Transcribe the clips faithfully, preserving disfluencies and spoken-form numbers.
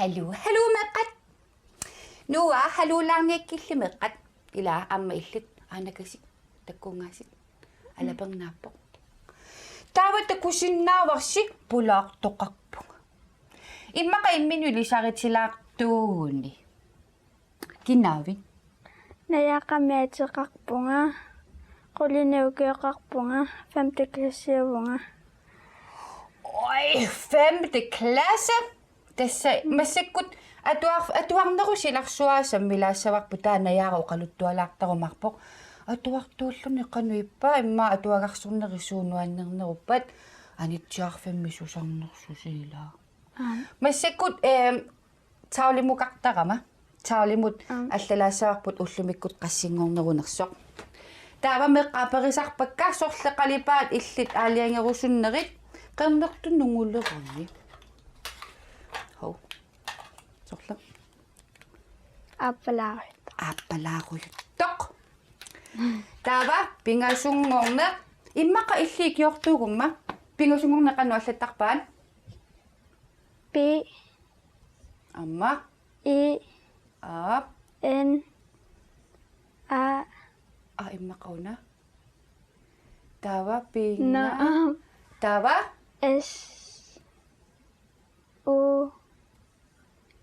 Haluu, haluu meeqqat. Noah, haluulaarniakkilli meeqqat. Ila aamma illit aanakasik takkunngaasik alapernaappoq. Taava takusinnaavarsi pulaartoqarpunga. Immaqa imminut ilisaritilaartuuguni. Kinaavit? Najaaqami ateqarpunga, qulinik ukioqarpunga, femte klassiuvunga. Oj, femte klasse. Tassa massakkut atuar-, atuarnerup silarsuaa sammilaassavarput, taanna Najaara oqaluttualaartarumaarpoq. Atuartuulluni qanoq ippa, immaqa atuagarsornerit suut nuannerneruppat, anitsiarfimmi susarnersusi ilaa. Aap. Massakkut, ehm, Tavlemukartarama. Tavlemut Aap. Allalaassavarput ullumikkut qassinngornerunersoq. Taava meeqqat aperisarpakka sorleq qalipaat illit aalajangerusunnerit, qernertoq nunguleruni. Hov. Sorleq. Aappalaarujuttoq. Aappalaarujuttoq. Taava pingasunngorneq. Immaqa illit ikiortuugumma. Pingasunngorneq qanoq allattarpaat? P. Aamma. I. Aap. N. A. A immaqa una. Taava pinga. Na. Taava. S. U.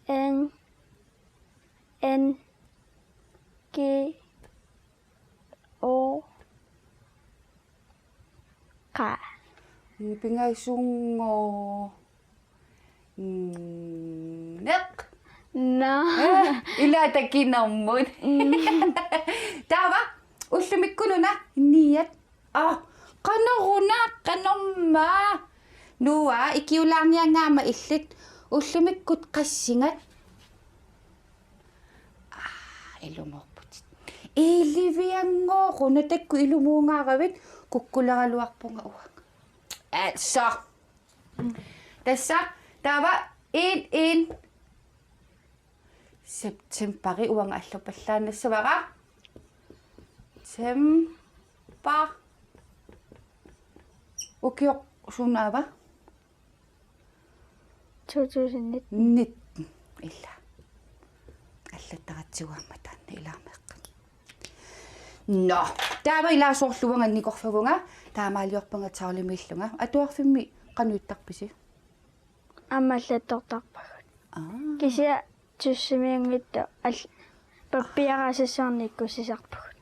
N. N. G. O. Qa. Pingasunngorneq. Na. Eh, ila takinermut. Mm. Taava, ullumikkut una niat. Ah, qanoruna, qanormaa. Noah, ikiulaarnianngaammat illit. Ullumikkut qassingat. Ah, ilumoorputit. Ilivianngooq, una taakku ilumuungaaravit, kukkuleraluarpunga uanga. Altså. Tassa, taava en, en. Septembari uanga allupallaannassavara. September. Ukioq sunaava? To tusind nitten. Nitten. Ila. Allattaratsigu aamma taanna ilaameeqqat. Nå, taava ila soorlu uanga nikorfavunga, taamaaliorpunga Tavlemiillunga. Atuarfimmi qanoq ittarpisi? Aamma allattortarpagut. Aa. Kisianni tyskimiunngitsoq al-, pappiaraassassuarnik ikkussisarpagut.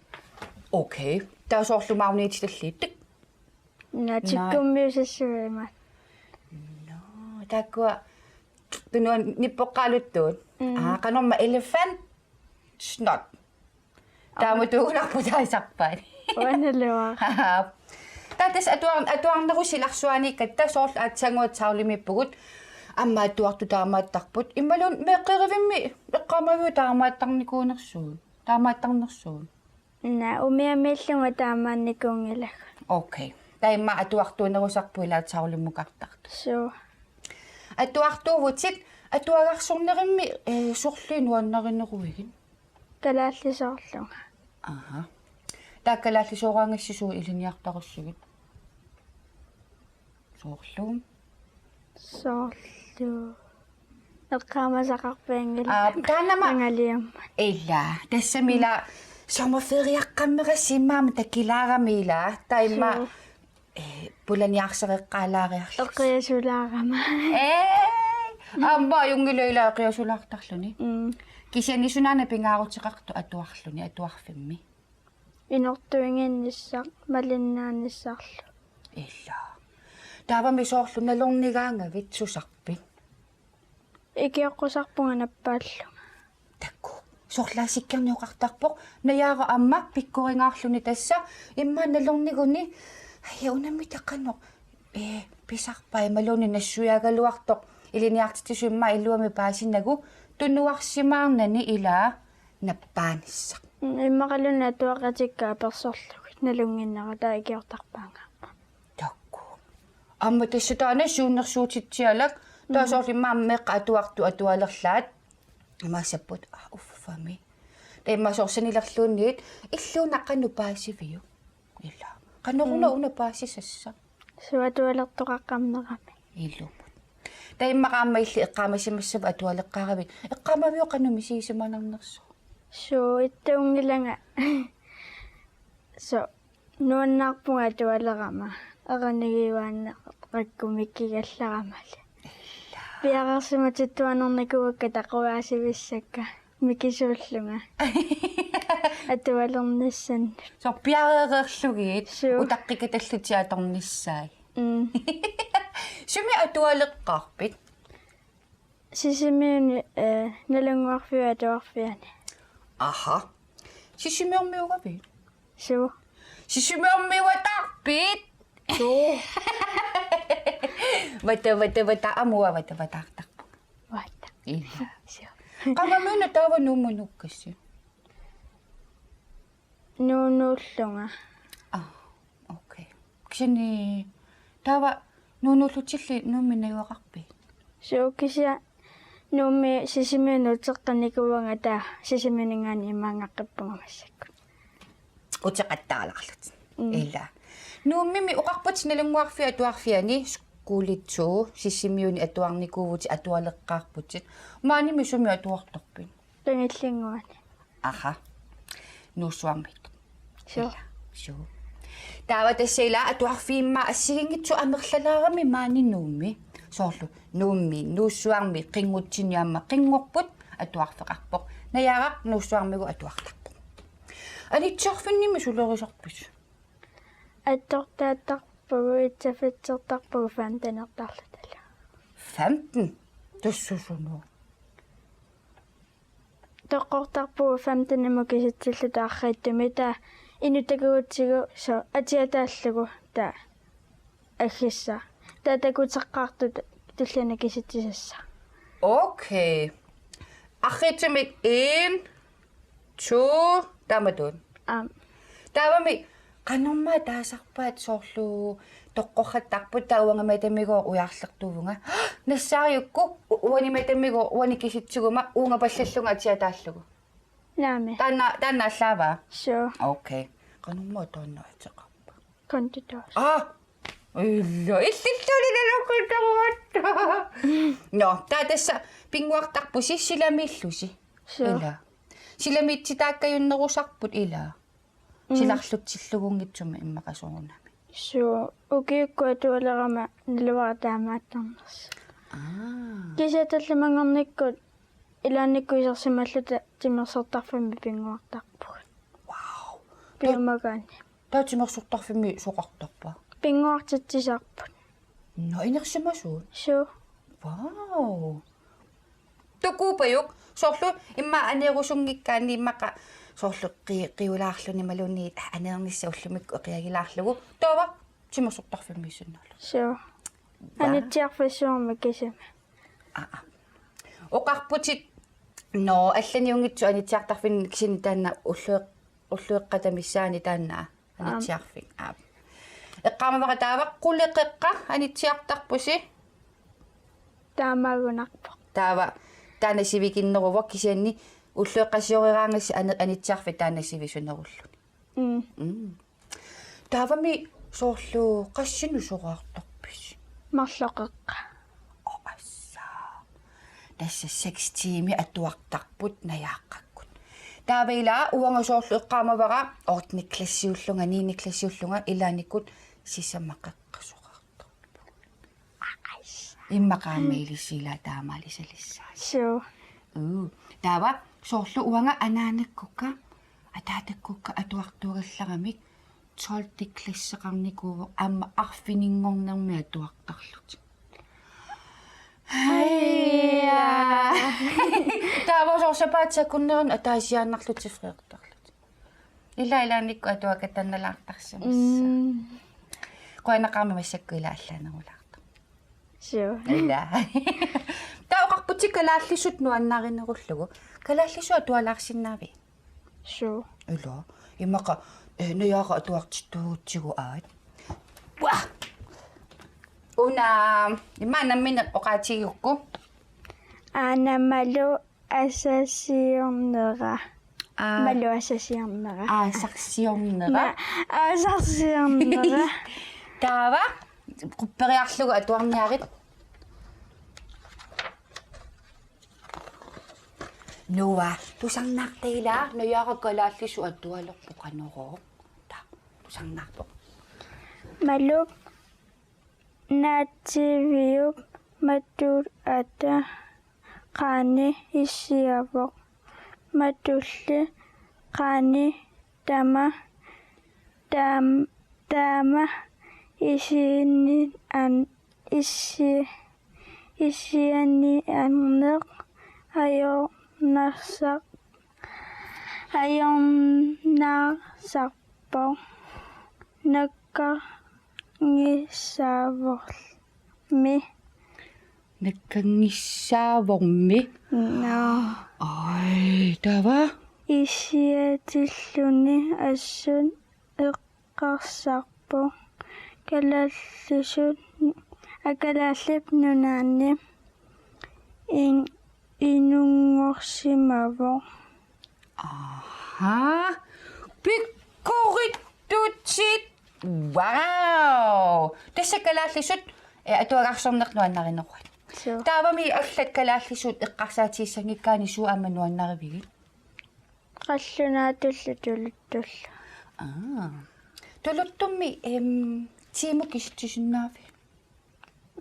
Okay. Taava soorlu maaniitsilliittik? Naa, naa, tikkummiussassuarmik. Nå, taakkua tunuani nippoqqaaluttuut. Mm. Aa, qanormaa elefant? Snot. Taamatuugunarpoq taasarpaat. Uannaluaq. Taava tassa atuar-, atuarnerup silarsuaniikkatta soorlu aatsaannguaq Tavlemiippugut. Aamma atuartut taamaattarput. Imaluunniit meeqqerivimmi eqqaamaviuk taamaattarnikuunersugut? Taamaattarnersugut. Naa, umiamiillunga taamaannikuunngilagut. Okay. Taava immaqa atuartuunerusarput ila Tavlemukartartut. Suu. Atuartuuvutit, atuagarsornerimmi, eh, sorliit nuannarineruigit? Kalaallisoorlunga. Aha. Taava kalaallisooraangassi suut ilinniartarussugit? Soorlu. Soorlu. Eqqaamasaqarpianngilaq. Aa, taannama. Angaliammat. Ila, tassami ila sommerferiaqqammerassi immaqa takilaarami ila. Taava immaqa, suu, eh, pulaniarsereqqaalaariarlusi. Eqiasulaarama. Ee, aamma ajunngilaq ila eqiasulaartarluni. Mm. Kisianni sunaana pingaaruteqartoq atuarluni, atuarfimmi? Inortuinnginnissaq, malinnaanissarlu. Ila. Taavami soorlu nalornigaangavit, susarpit? Ikioqqusarpunga nappaallunga. Takuuk. Sorlaassikkiarneq oqartarpoq. Najaara aamma pikkoringaarluni tassa. Immaqa nalorniguni. Aja, unammitaa qanoq, eh, pisarpa imaluunniit nassuiaagaluartoq. Ilinniartitsisut immaqa iluamik paasinagu. Tunuarsimaarnani ila nappaanissaq. Mm, immaqaluunniit atuaqatikka apersorlugit nalunnginnera, taava ikiortarpaanngaarput. Takuuk. Aamma tassa taanna siunnersuutitsialak, taava, mm, soorlu immaqa meeqqat atuartut atualerlaat. Imaassapput, aa, uffami. Taava immaqa soorlu sanilerluunniit, illuuna qanoq paasiviuk? Ila. Qanoruna, mm, una paasisassaq? Suu, atualertoqaqqammerami. Ilumut. Taava immaqa aamma illit eqqaamasimassavit atualeqqaaravit. Eqqaamavioq qanoq misigisimannarnersoq? Suu, ittuunngilanga. Suu, nuannaarpunga atualerama. Erinigiuaannaqaqqumikkigallaramali. Piareersimatittuarnikuuakka taquaasivissakka. Mikisuullunga. Atualernissannut. Soorlu piareereerlugit. Suu. Utaqqikatallutit atornissaat. Mm. Sumi atualeqqaarpit? Sisimiuni, eh, Nalunnguarfiup Atuarfiani. Aha. Sisimiormiugavit? Suu. Sisimiormiuataarpit? Suu. Vata, vata, vata, aamma uanga vata, vataartarpunga. Vata. Ila. Suu. Qangamiuna taava Nuummut nuukkassi? Nuunuullunga. Ah, okay. Kisianni taava nuunuullutilli Nuummi najugaqarpit? Suu, kisianni Nuummi Sisimiunut uteqqinikuuvunga, taava Sisimiuninngaanniit imaanngaqqippungama massakkut. Uteqattaalaarlutit. Mm. Ila. Nuummimi oqarputit Nalunnguarfiup Atuarfiani skole to, Sisimiuni atuarnikuuvutit, atualeqqaarputit. Maanimi sumi atuartarpit? Qanillinnguani. Aha. Nuussuarmiit. Suu. Ila. Suu. Taava tassa ila atuarfiit immaqa assigiinngitsut amerlalaarami maani Nuummi. Soorlu Nuummi, Nuussuarmi, Qinngutsinni aamma Qinngorput atuarfeqarpoq. Najaaraq Nuussuarmigut atuartarpoq. Anitsiarfinnimi sulerisarpisi? Attortaattarpugut, itsaffitsertarpugut femtenertarlutalu. Femten? Tassa suna? Toqqortarpugut femtenimut kisitsilluta arriitsumik, taava inuk takugutsigu suu atiataallugu taava aggissaaq. Taava takuteqqaartut tulliani kisitsisassaaq. Okay. Arriitsumik en, to, taamatut. Aap. Taavami qanormaa taasarpaat, soorlu toqqortarpugut, taava uanga matamigooq ujarlertuuvunga. Nassaariukku u-, uani matamigooq uani kisitsiguma uunga pallallunga atiataallugu. Naamik. Taanna, taanna allaava? Suu. Okay. Qanormaa taanna ateqarpa? Kontotaas. Ah! Ila, illilluunniit nalukkuttaruatta. Nå, taava tassa pinnguartarpusi silamiillusi. Suu. Ila. Silamiitsitaakkajunnerusarput ila. Mm. Silarlutsillugunngitsumik immaqa soorunami. Suu, ukiukkut atualerama naluara taamaattarnersoq. Aa. Kisianni tallimanngornikkut ilaannikkut isersimalluta timersortarfimmi pinnguartarpugut. Wow. Piumagaanni. Taava timersortarfimmi soqartarpa? Pinnguartitsisarput. Nå, inersimasuut? Suu. Wow. Takuupajuk, soorlu immaqa aneerusunngikkaanni immaqa soorlu qi-, qiulaarluni imaluunniit aneernissaq ullumikkut eqiagilaarlugu. Taava timersortarfimmiissinnaalluni. Suu. Wow. Anitsiarfissuarmi kisimi. Aa, aa. Oqarputit, nå, allaniunngitsoq anitsiartarfinni, kisianni taanna ullueq-, ullueqqata missaani taanna. Aap. Anitsiarfik. Aap. Eqqaamavara taava quleqeqqa anitsiartarpusi. Taamaagunarpoq. Taava taanna sivikinneruvoq, kisianni ullueqqasioreraangassi ani-, anitsiarfik taanna sivisunerulluni. Mm. Mm. Taavami soorlu qassinut soraartarpisi? Marloqeqqa. Oo, assa. Tassa seks tiimit atuartarput najaaqqakkut. Taava ila uanga soorlu eqqaamavara ottende klassiullunga, niende klassiullunga ilaannikkut sisamaqeqqa soraartarpugut. Immaqa aamma ilissi ila taamaalisalissaasi. Suu. Uu. Taava soorlu uanga anaanakkukka, ataatakkukka atuartuugallaramik tolvte klasseqarnikuuvoq aamma arfininngornermi atuartarlutik. Aja. Taava soorlu sapaatip akunneranut ataasiaannarlutik freertarlutik. Ila ilaannikkut atuakatannalaartarsimassooq. Mm. Qujanaqaarmi massakkut ila allaanerulaartoq. Suu. Ila. Taava oqarputit kalaallisut nuannarinerullugu. Kalaallisut atualaarsinnaavit? Suu. Ila. Immaqa, eh, najaaraq atuartittuugutsigu aat. Uaa! Una, immaqa nammineq oqaatigigukku. Aana Malu asasiornera. Aa. Malu asasiornera. Aasarsiornera. Ma-, aasarsiornera. Taava, qupperiarlugu atuarniarit. Noah, tusarnaarta ilaa, Najaara kalaallisut atualerpoq qanorooq. Taa, tusarnaarpoq. Maluk naatsiiviup matut ata qaani issiavoq. Matulli qaani tama taam-, taama isiinni an-, issi-, issianiarneq ajornarsa-, ajornarsarpoq nakkanngissavormi. Nakkanngissavormi? Naa. Ai, taava? Issiatilluni assut eqqarsarpoq Kalaallisut, aa, Kalaallit Nunaanni in-, inunngorsimavoq. Aha. Pikkorittutit. Wow. Tassa kalaallisut, eh, atuagarsorneq nuannarineruat. Suu. Taavami allat kalaallisut eqqarsaatigissanngikkaanni suut aamma nuannarivigit? Qallunaatullu tuluttullu. Aa. Tuluttummi, em, tiimut kisitsisinnaaviuk?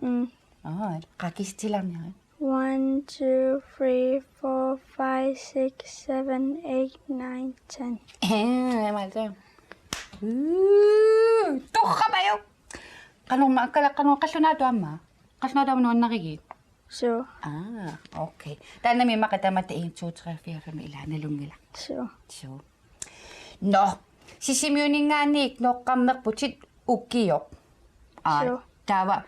Mm. Aa, qaa kisitsilaarniarit? One, two, three, four, five, six, seven, eight, nine, ten. Ee, imaattoq. Uu, torrappajuk. Qanormi, kala-, qanoq qallunaatut aamma? Qallunaatut aamma nuannarigit? Suu. Aa, okay. Taannami immaqa tamatta en, to, tre, fire, fem ilaa nalunngilaq. Suu. Suu. Nå, Sisimiuninngaanniit nooqqammerputit ukioq. Aa, suu. Taava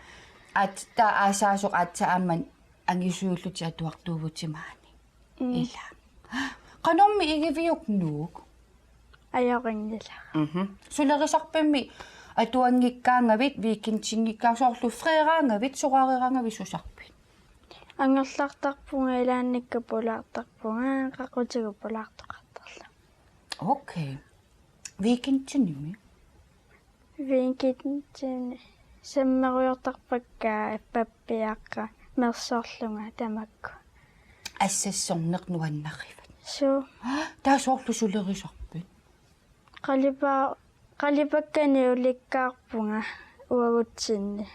aat-, taava aasaasoq aatsaat aamma angisuullutit atuartuuvutit maani. Mm. Ilaa. Qanormi igiviuk Nuuk? Ajorinngilaq. Mhm. Sulerisarpimmi atuanngikkaangavit, weekendinngikkaa-, soorlu freedaangavit, soraareraangavit susarpit? Angerlartarpunga ilaannikkut pulaartarpunga, qaqutigut pulaartoqartarlunga. Okay. Weekendinimi? Weekendini sammerujoortarpakka pappiaqqat mersorlunga tamakku. Assassorneq nuannarivat. Suu. Taava soorlu sulerisarpit? Qalipa-, qalipakkanik ulikkaarpunga uagutsinni.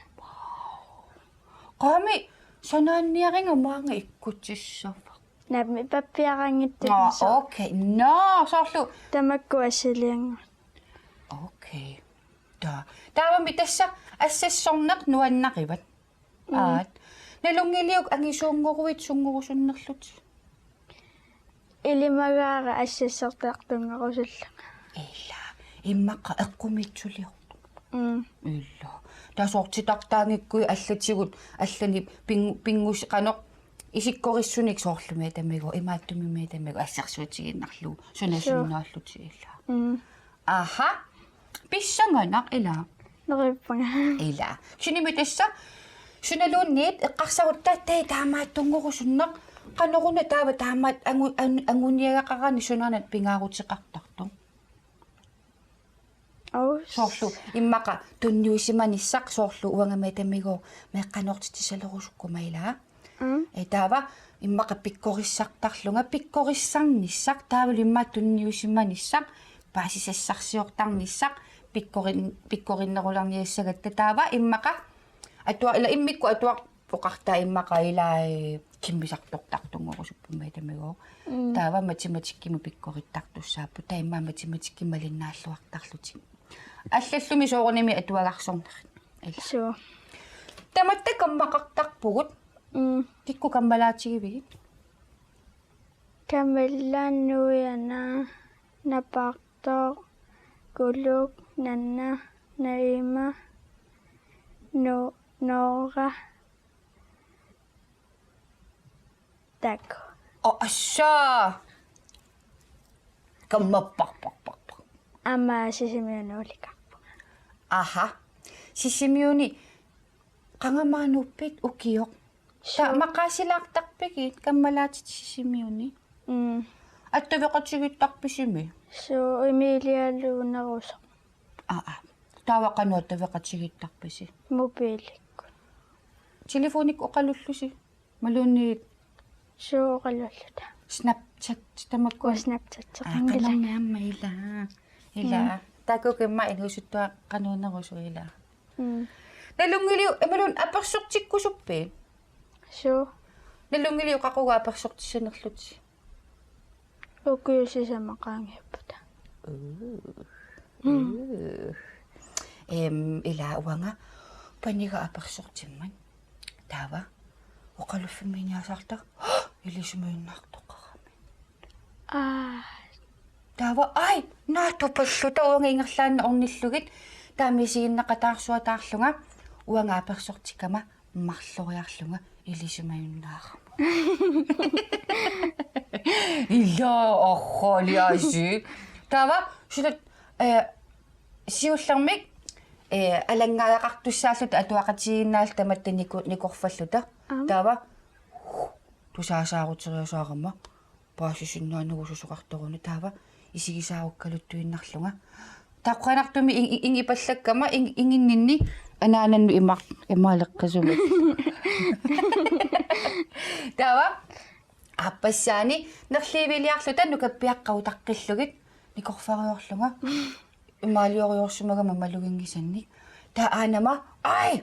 Qaami sanaanniariga maanga ikkutissavat. Naamik pappiaranngitsunik. Nå, okay. Nå, soorlu. Tamakku assilianngortut. Okay. Taa. Taavami tassa assassorneq nuannarivat. Mm. Aat. Nalunngiliuk angisuunngoruit sunngorusunnerlutit? Ilimagaara assassortartunngorusullunga. Ilaa, immaqa eqqumiitsuliortoq. Mm. Ilaa. Taava soorlu titartaanngikkuit allatigut, allanik pingu-, pingus-, qanoq isikkorissunik soorlumi tamigooq, imaattumimi tamigooq, assersuutigiinnarlugu, suna, suu, sunnaallutit ilaa. Mm. Aha. Pissanganaq ilaa. Neriuppunga. Ilaa. Kisianni tassa sunaluunniit eqqarsarutta taava taamaattunngorusunneq, qanoruna taava taamaat angu-, an-, anguniagaqarani sunaana pingaaruteqartartoq? Aap. Soorlu immaqa tunniusimanissaq soorlu uangami tamigooq meeqqanoortitsisalerusukkuma ilaa. Mm. Ee, taava immaqa pikkorissartarlunga, pikkorissarnissaq, taavalu immaqa tunniusimanissaq, paasisassarsiortarnissaq, pikkorin-, pikkorinnerulerniassagatta, taava immaqa atua-, ilaa immikkut atuarpoqartaa immaqa ilaa, ee, kimmisartortartunngorusupput maani tamigooq. Mm. Taava matematikkimut pikkorittartussaapput, taava immaqa matematikkimut malinnaalluartarlutik. Allallumi soorunami atuagarsornerit. Ilaa. Suu. Tamatta kammaqartarpugut. Mm. Kikkut kammalaatigivigit? Kamilla, Nuiana, Napartoq, Kuluk, Nanna, Naima, Nu-, Noora, Taku. Oo, assa. Kammapparparparpar. Aamma Sisimiuni ulikkaarpunga. Aha. Sisimiuni qanga maani ippit ukioq? Suu. Taava maqaasilaartarpigit kammalaatitit Sisimiuni? Mm. Attaveqatigiittarpisimi? Suu, Emilialu nerusoq. Aa, aa. Taava qanoq attaveqatigiittarpisi? Mobiilikkut. Telefonikkut oqalullusi? Imaluunniit? Suu, oqaluulluta. Snapchat tamakku. Aa, Snapchat-eqanngilaq. Qanormi aamma ilaa. Ilaa. Mm. Takukkimma inuusuttuaqqanuunnerusoq ilaa. Mm. Nalunngiliuk imaluunniit apersortikkusuppiuk? Suu. Nalunngiliuk qaqugu apersortissanerlutit? Ukiut sisamat qaangiuppata. Uu. Mm. Uu. Em, ilaa uanga paniga apersortimmat. Taava. Oqaluffimmiinniarsarta. Ilisimajuinnaartoqarami. Aa. Taava, ai, naatupalluta uanga ingerlaannaq ornillugit. Taava misiginneqataarsuataarlunga. Uanga apersortikkama marloriarlunga ilisimajuinnaarama. Ilaa, orraliasi. Taava, sila, eh, siullermik, eh, alanngajaqartussaalluta atuaqatigiinnaalluta tamatta niku-, nikorfalluta. Aam. Taava, tusaasaarutigisaarama. Paasisinnaanagu susoqartoruna taava isigisaarukkaluttuinnarlunga. Taqqanartumi ing-, ing-, ingipallakkama ing-, inginninni anaanannut imaq-, imaaleqqasumik. Taava aappassaani nerliiviliarluta nukappiaqqat utaqqillugit nikorfariarlunga. Imaalioriorsimagama maluginngisannik. Taava aanama, ai!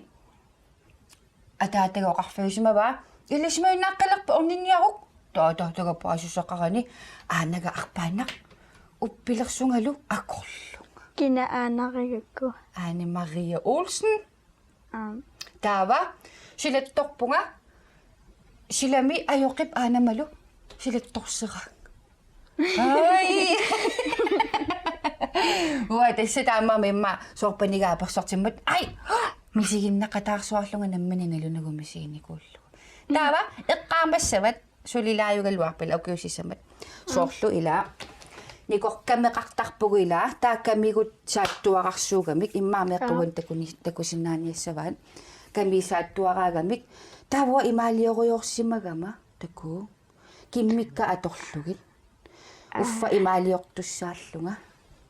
Ataataga oqarfigisimavaa, ilisimajuinnaaqqilerpat orninniaruk. Taava ataataga paasisaqarani aanaga arpaannaq uppilersungalu akorlunga. Kina aanarigakku? Ane Maria Olsen. Aam. Taava silattorpunga, silami ajoqip aanamalu silattorseraanga. Ai. Uanga tassa taamaammat immaqa soorlu paniga apersortimmat. Ai. Misiginneqataarsuarlunga nammineq nalunagu misiginikuullugu. Taava eqqaamassavat sulilaajugaluarput ilaa ukiut sisamat. Soorlu ilaa. Nikorkameqartarpugut ilaa. Taava kamigut saattuararsuugamik immaqa meeqqat uani takuni-, takusinnaaniassavaat. Kamiit saattuaraagamik. Taava imaalioriorsimagama. Takuuk. Kimmikka atorlugit. Uffa imaaliortussaallunga.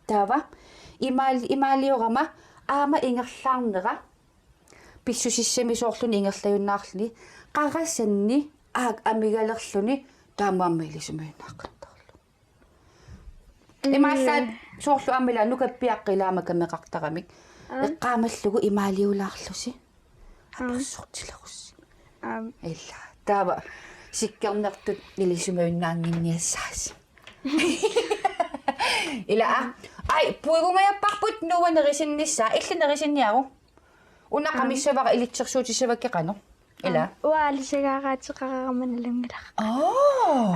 Taava imaal-, imaaliorama aamma ingerlaarnera. Pissusissami soorluni ingerlajunnaarluni. Qarasanni aak amigalerluni taamaammat ilisimajuinnaaqqittaarlugu. Mm. Imaallaat soorlu aamma ilaa nukappiaqqat ilaama kameqartaramik. Aam. Eqqaamallugu imaaliulaarlusi. Aam. Apersortilerussi. Aam. Ilaa. Taava sikkernertut ilisimajunnaannginniassaasi. Ilaa. Ai, puigungajapparput Noah nerisinnissaa, illit nerisinniaruk? Una Aam. Qamissavara ilitsersuutissavakkit qanoq. Ilaa. Aam. Uanga alisagaaraateqareerama nalunngilara. Aa.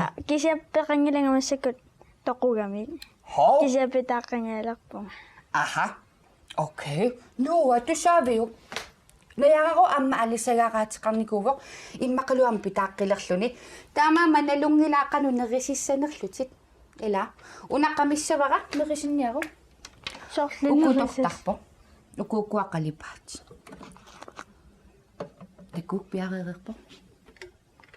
Aa, kisianni peqanngilanga massakkut toqugamik. Hov. Kisianni pitaaqqanngajalerpunga. Aha. Okay. Noah, tusaaviuk? Najugaqaaq aamma alisagaaraateqarnikuuvoq. Immaqalu aamma pitaaqqilerluni. Taamaammat nalunngilaat qanoq nerisissanerlutit. Ilaa. Una qamissavara nerisinniaruk? Soorlu nerisas- Ukutortarpoq. Ukuukkua qalipaatit. Takuuk piareerpoq.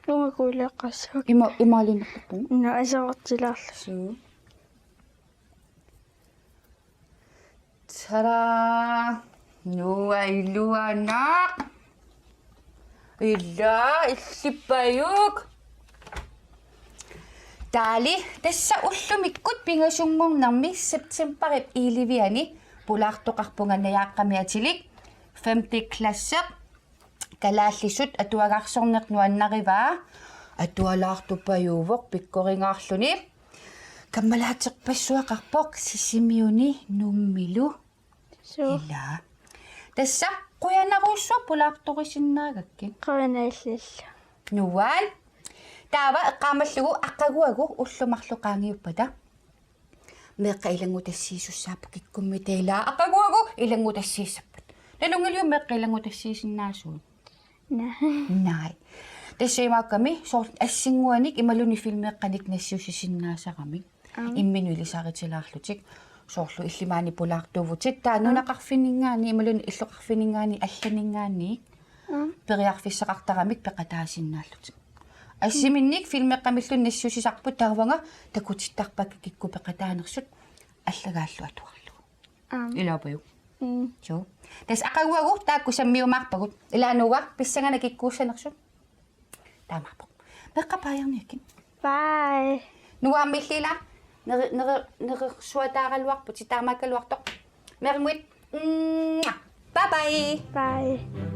Uunga kuileqqassavakka. Ima-, imaaliinnartarpunga? Una aserortilaarlugu. Suu. Tada! Noah iluanaq. Ilaa, illippajuk. Taali, tassa ullumikkut pingasunngornermi septembarip elleve-ani pulaartoqarpunga najaaqqami atilik femte klasse. Kalaallisut atuagarsorneq nuannarivaa, atualaartupajuuvoq pikkoringaarluni. Kammalaaterpassuaqarpoq Sisimiuni Nuummilu. Suu. Ilaa. Tassa qujanarujussuaq pulaartorisinnaagakkit. Qujanaq illillu. Nuann. Taava eqqaamallugu aqaguagu ullut marluk qaangiuppata. Meeqqat ilanngutassiisussaapput kikkummita ilaa aqaguagu ilanngutassiissapput. Nalunngiliuk meeqqat ilanngutassiisinnaasugut? Naa. Naaj. Tassa imaakkami soorlu assinnguanik imaluunniit filmeeqqanik nassiussisinnaasaramik. Aam. Imminut ilisaritilaarlutik. Soorlu illit maani pulaartuuvutit. Taava Aam. Nunaqarfinninngaanniit imaluunniit illoqarfinninngaanniit allaninngaanniit. Aam. Periarfissaqartaramik peqataasinnaallutik. Assiminnik filmeeqqamilluunniit nassiussisarput taava uanga takutittarpakka kikkut peqataanersut allagaallu atuarlugu. Aam. Ilaapajuk. Mm. Suu. Tassa aqaguagu taakku sammiumaarpagut. Ilaa Noah pissanganaq kikkuussanersut. Taamaappoq. Meeqqat Bayerniakkit. Bye. Nuammilliila neri neri nerersuataaraluarputit taamaakkaluartoq. Meermuit. Bye bye. Bye.